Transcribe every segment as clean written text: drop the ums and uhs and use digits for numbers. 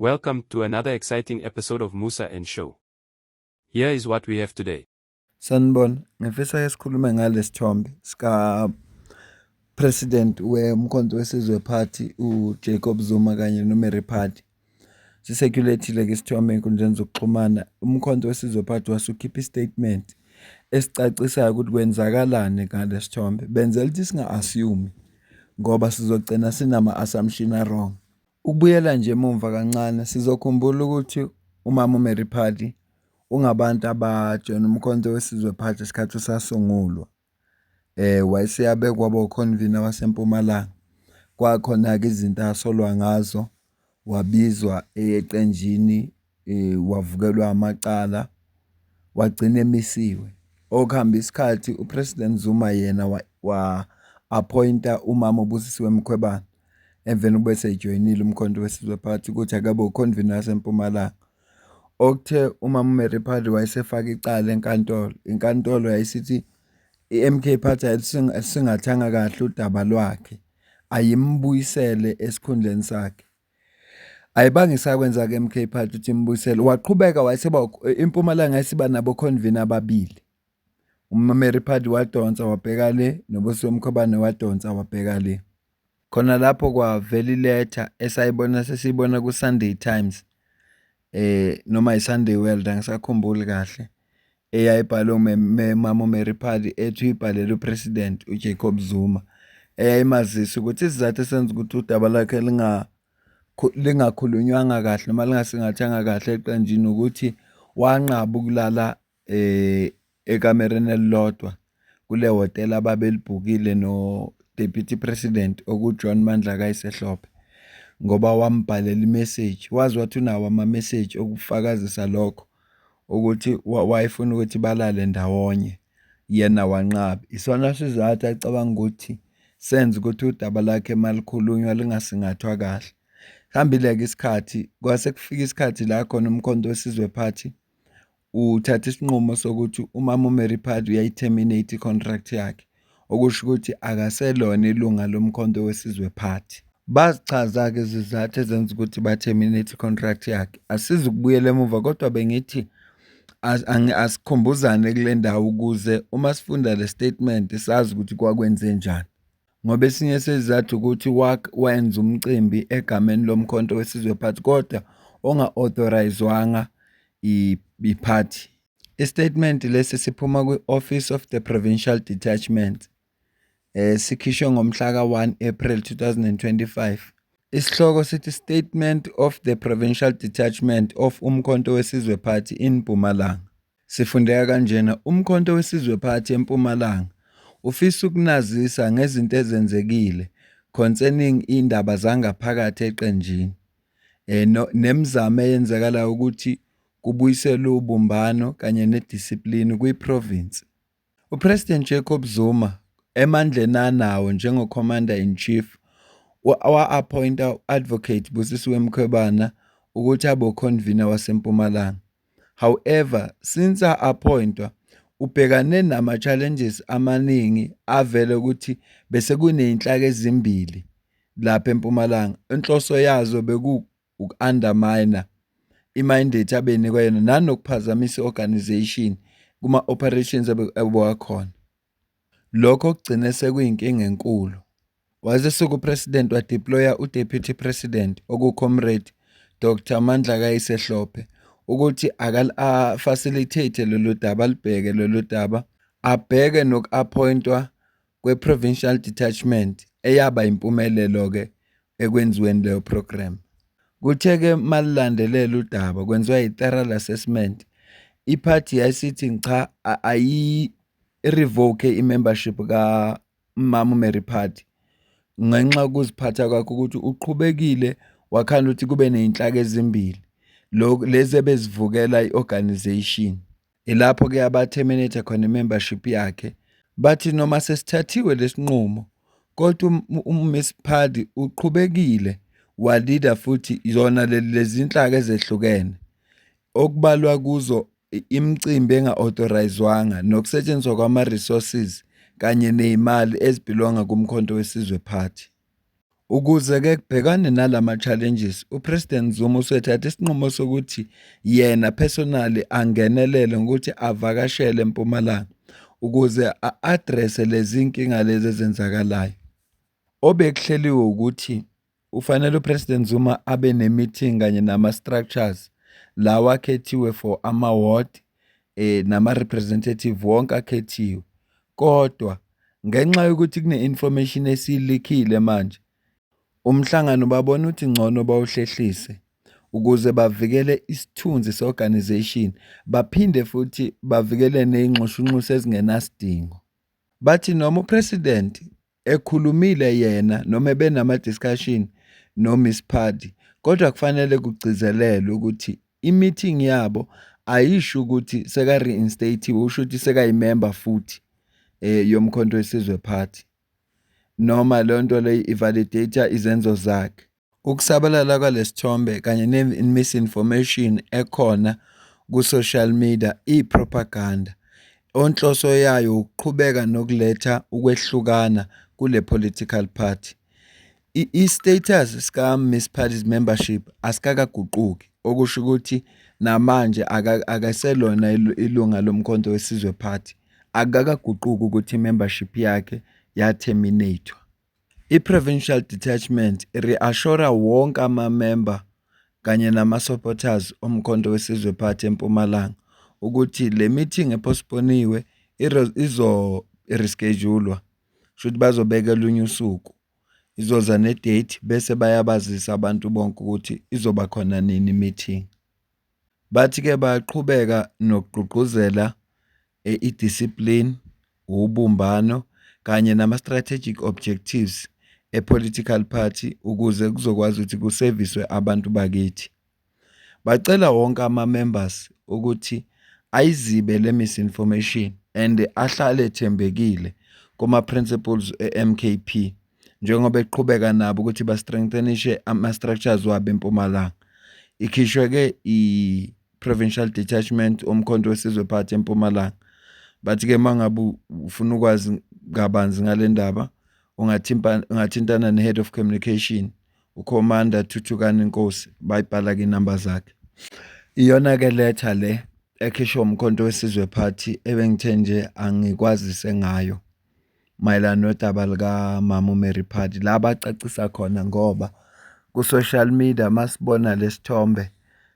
Welcome to another exciting episode of Musa and Show. Here is what we have today. Sanibona, ngifisa ke sikhulume ngale sithombe sika President weMkhonto weSizwe Party uJacob Zuma kanye noMary Phadi. Siseculathile ke isithombe ey'nkundleni zokuxhumana. Umkhonto weSizwe Party wasukhipha istatement esicacisayo ukuthi kwenzakalani ngale sithombe. Benzela ukuthi singa-assume ngoba sizogcina sinama-assumption a-wrong. Ukubuyela nje emumva kancane sizokhumbula ukuthi umama uMary Phadi ungabantu abajoyina uMkhonto weSizwe Party isikhathi usasungulwa. Wayeseyabekwa waba ukhonvina waseMpumalanga. Kwakhona-ke izinto asolwa ngazo, wabizwa eqenjini wavukelwa amacala, wagcina emisiwe. Okuhamba isikhathi uPresident Zuma yena wa-appoint-a umama uBusisiwe Mkhwebane emveni kokuba esejoyinile uMkhonto weSizwe Party ukuthi akabe ukhonvina waseMpumalanga. Okuthe umama uMary Phadi wayesefaka icala enkantolo, inkantolo yayisithi i-M_K Party ayilusingathanga kahle udaba lwakhe, ayimbuyisele esikhundleni sakhe. Ayibange isakwenza-ke M_K Party ukuthi imbuyisele, waqhubeka wayeseba iMpumalanga yayisiba nabo-convener ababili. UMary Phadi wadonsa wabheka le, noBusiwe Mkhwebane wadonsa wabheka le. Khona lapho kwavela iletha esayibona sesiyibona ku-Sunday Times noma i-Sunday World angisakhumbuli kahle eyayibhalwe umama uMary Phadi ethi uyibhalele uPresident uJacob Zuma eyayimazisa ukuthi isizathu esenza ukuthi udaba lwakhe lingakhulunywanga kahle noma lingasingathanga kahle eqenjini ukuthi wanqaba ukulala ekamereni elilodwa kule hhotela ababelibhukile no-Deputy President okuJohn Mandla Kayisehlophe ngoba wambhalela imeseji, waze wathi unawo amameseji okufakazisa lokho ukuthi wayefuna ukuthi balale ndawonye, yena wanqaba. Isona sizathu acabanga ukuthi senza ukuthi udaba lakhe malikhulunywa lingasingathwa kahle. Hambile-ke isikhathi, kwase kufika isikhathi la khona uMkhonto weSizwe Party uthatha isinqumo sokuthi umama uMary Phadi uyayi-terminate i-contract yakhe, okusho ukuthi akaselona ilunga loMkhonto weSizwe Party. Bazichaza-ke izizathu ezenza ukuthi ba-terminate i-contract yakhe. Asizukubuyela emuva kodwa bengithi asikhumbuzane kule ndawo ukuze uma sifunda le statement sazi ukuthi kwakwenzenjani. Ngoba esinye sezizathu ukuthi wenza umcimbi egameni loMkhonto weSizwe Party kodwa onga-authorise-wanga i-party. Isitatimende lesi siphuma kwi-Office of the Provincial Detachment sikhishwe ngomhla ka-1 April 2025. Isihloko sithi Statement of the Provincial Detachment of Umkhonto weSizwe Party in Mpumalanga. Sifundeka kanjena, Umkhonto weSizwe Party eMpumalanga ufisa ukunazisa ngezinto ezenzekile concerning indaba zangaphakathi eqenjini nemizamo eyenzakalayo ukuthi kubuyiselwe ubumbano kanye nedisiplini kwiprovinsi. UPresident Jacob Zuma emandleni anawo njengo-Commander-in-Chief wa-appointa u-Advocate Busisiwe Mkhwebane ukuthi abe uconvener waseMpumalanga. However, since a-appointwa ubhekane nama-challenges amaningi avele ukuthi bese kuney'nhlaka ezimbili lapha eMpumalanga. Inhloso yazo beku uku-undermine i-mandate abenikwa yona nanokuphazamisa i-organization kuma-operations abewakhona. Lokho kugcine sekuyinkinga enkulu. Waze suka uPresident wa-deploy-a uDeputy President okuComrade Dr Mandla Kayise Hlophe ukuthi a-facilitate lolu daba, alibheke lolu daba, abheke noku-appointwa kwe-Provincial Detachment eyaba impumelelo-ke ekwenziweni leyo program. Kuthe-ke malulandelela udaba kwenziwa i-thorough assessment, iphathi yayisithi cha ayi-revoke i-membership kamama uMary Phadi ngenxa yokuziphatha kwakhe ukuthi uqhubekile wakhanda ukuthi kube ney'nhlaka ezimbili lezi ebezivukela i-organization. Ilapho-ke aba-terminate khona i-membership yakhe. Bathi noma sesithathiwe lesinqumo kodwa uMiss Phadi uqhubekile walida futhi zona lezi nhlaka ezehlukene okubalwa kuzo imicimbi enga-authoriswanga nokusetshenziswa kwama-resources kanye ney'mali ezibhilonga kuMkhonto weSizwe Party. Ukuze-ke kubhekane nalama-challenges, uPresident Zuma usethathe isinqumo sokuthi yena personally angenelele ngokuthi avakashele eMpumalanga ukuze a-address-e lezi nkinga lezi ezenzakalayo. Obekuhleliwe ukuthi ufanele uPresident Zuma abe ne-meeting kanye nama-structures lawa akhethiwe for ama-ward nama-representative wonke akhethiwe. Kodwa ngenxa yokuthi kune-information esiyilikhile manje, umhlangano babona ukuthi ngcono bawuhlehlise ukuze bavikele isithunzi se-organisation, baphinde futhi bavikele ney'nxushunxusu ezingenasidingo. Bathi noma uPresident ekhulumile yena noma ebenama-discussion no-Miss Phadi, kodwa kufanele kugcizelelwe ukuthi i-meeting yabo ayisho ukuthi seka-reinstate-iwe, usho ukuthi sekayimemba futhi yoMkhonto weSizwe Party, noma leyo nto leyo i-validate izenzo zakhe. Ukusabalala kwalesithombe kanye ne-misinformation ekhona ku-social media iyi-propaganda onhloso yayo ukuqhubeka nokuletha ukwehlukana kule political party. I-status sika-Miss Phadi's membership asikakaguquki, okusho ukuthi namanje akaselona ilunga loMkhonto weSizwe Party. Akukakaguquki ukuthi i-membership yakhe ya-terminate-wa. I-Provincial Detachment i-reassure wonke ama-member kanye nama-supporters oMkhonto weSizwe Party eMpumalanga ukuthi le meeting e-postpone-iwe izo-reschedule-wa, kushuthi bazobeka olunye usuku. Izoza ne-date bese bayabazisa abantu bonke ukuthi izoba khona nini i-meeting. Bathi-ke bayaqhubeka nokugqugquzela i-discipline, ubumbano kanye nama-strategic objectives e-political party ukuze kuzokwazi ukuthi kuseviswe abantu bakithi. Bacela wonke ama-members ukuthi ayizibe le misinformation and ahlale ethembekile kuma-principles e-M_K_P njengoba eqhubeka nabo ukuthi ba-strengthen-ishe ama-structures wabo eMpumalanga. Ikhishwe-ke i-Provincial Detachment Umkhonto weSizwe Party eMpumalanga. Bathi-ke uma ngabe ufuna ukwazi kabanzi ngale ndaba ungathintana ne-Head of Communication uCommander Thuthukani Nkosi, bayibhala-ke inamba zakhe. Iyona-ke letha le ekhishwa Umkhonto weSizwe Party ebengithe nje angikwazise ngayo mayelana nodaba lukamama uMary Phadi, la bacacisa khona ngoba ku-social media masibona lesithombe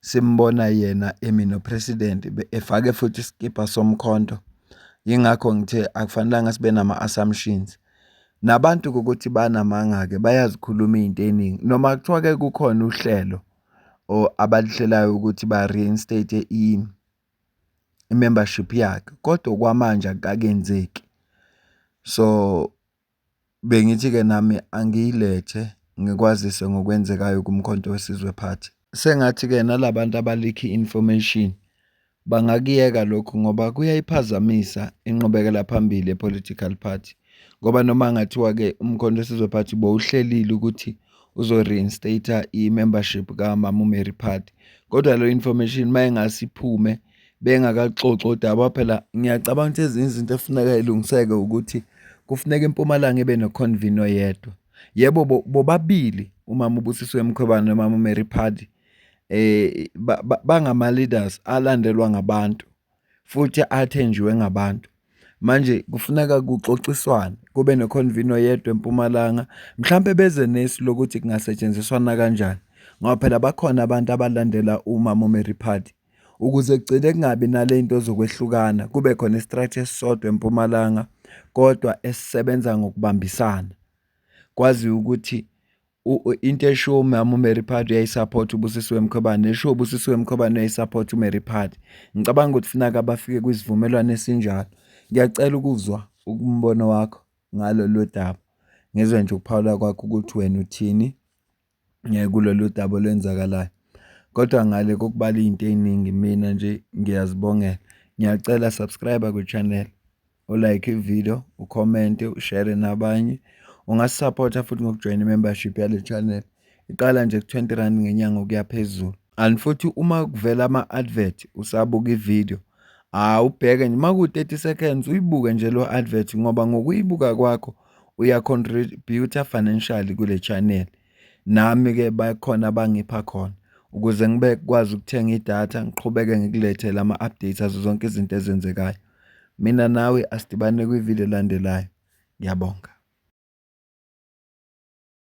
simbona yena emi no-president efake futhi isikibha somkhonto. Yingakho ngithe akufanelanga sibe nama-assumptions. Nabantu ukuthi banamanga-ke bayazikhuluma iy'nto ey'ningi noma kuthiwa-ke kukhona uhlelo or abaluhlelayo ukuthi ba-reinstate i-membership yakhe, kodwa okwamanje akukakenzeki. So bengithi-ke nami angiyilethe ngikwazise ngokwenzekayo kuMkhonto weSizwe Party. Sengathi-ke nalabantu abalikha i-information bangakuyeka lokhu ngoba kuyayiphazamisa inqubekela phambili ye-political party. Ngoba noma kungathiwa-ke uMkhonto weSizwe Party bowuhlelile ukuthi uzo-reinstate i-membership kamama uMary Phadi, kodwa lo information mayingase iphume bengakaxoxi udaba, phela ngiyacabanga ukuthi ezinye izinto ekufuneka y'lungiseke ukuthi kufuneka iMpumalanga ibe no-convener oyedwa. Yebo, bobabili umama uBusisiwe Mkhwebane nomama uMary Phadi bangama-leaders alandelwa ngabantu futhi athenjiwe ngabantu. Manje kufuneka kuxoxiswane kube ne-convener oyedwa eMpumalanga, mhlampe beze nesu lokuthi kungasetshenziswana kanjani ngoba phela bakhona abantu abalandela umama uMary Phadi ukuze kugcine kungabi nale nto zokwehlukana, kube khona i-structure esisodwa eMpumalanga kodwa esisebenza ngokubambisana. Kwaziwe ukuthi into eshiwo umama uMary Phadi uyayi-support-a uBusisiwe Mkhwebane, neshiwo uBusisiwe Mkhwebane uyayi-support-a uMary Phadi. Ngicabanga ukuthi kufuneka bafike kwisivumelwano esinjalo. Ngiyacela ukuzwa umbono wakho ngalolu daba, ngizwe nje ukuphawula kwakho ukuthi wena uthini kulolu daba olwenzakalayo. Kodwa ngale kokubala iy'nto ey'ningi mina nje ngiyazibongela. Ngiyacela subscribe kwi-channel, u-like i-video, u-comment-e, u-share nabanye. Ungasi-support-a futhi ngokujoyina i-membership yale channel. Iqala nje ku-twenty rand ngenyanga ukuya phezulu. And futhi uma kuvela ama-advert usabuka i-video, awubheke nje uma kuwu-thirty seconds uyibuke nje lo advert ngoba ngokuyibuka kwakho Uya-contribute-a financially kule channel. Nami-ke bakhona abangipha khona ukuze ngibe kwazi ukuthenga idatha ngiqhubeke ngikulethele ama-updates azo zonke izinto ezenzekayo. Mina nawe asidibane kwividiyo elandelayo. Ngiyabonga.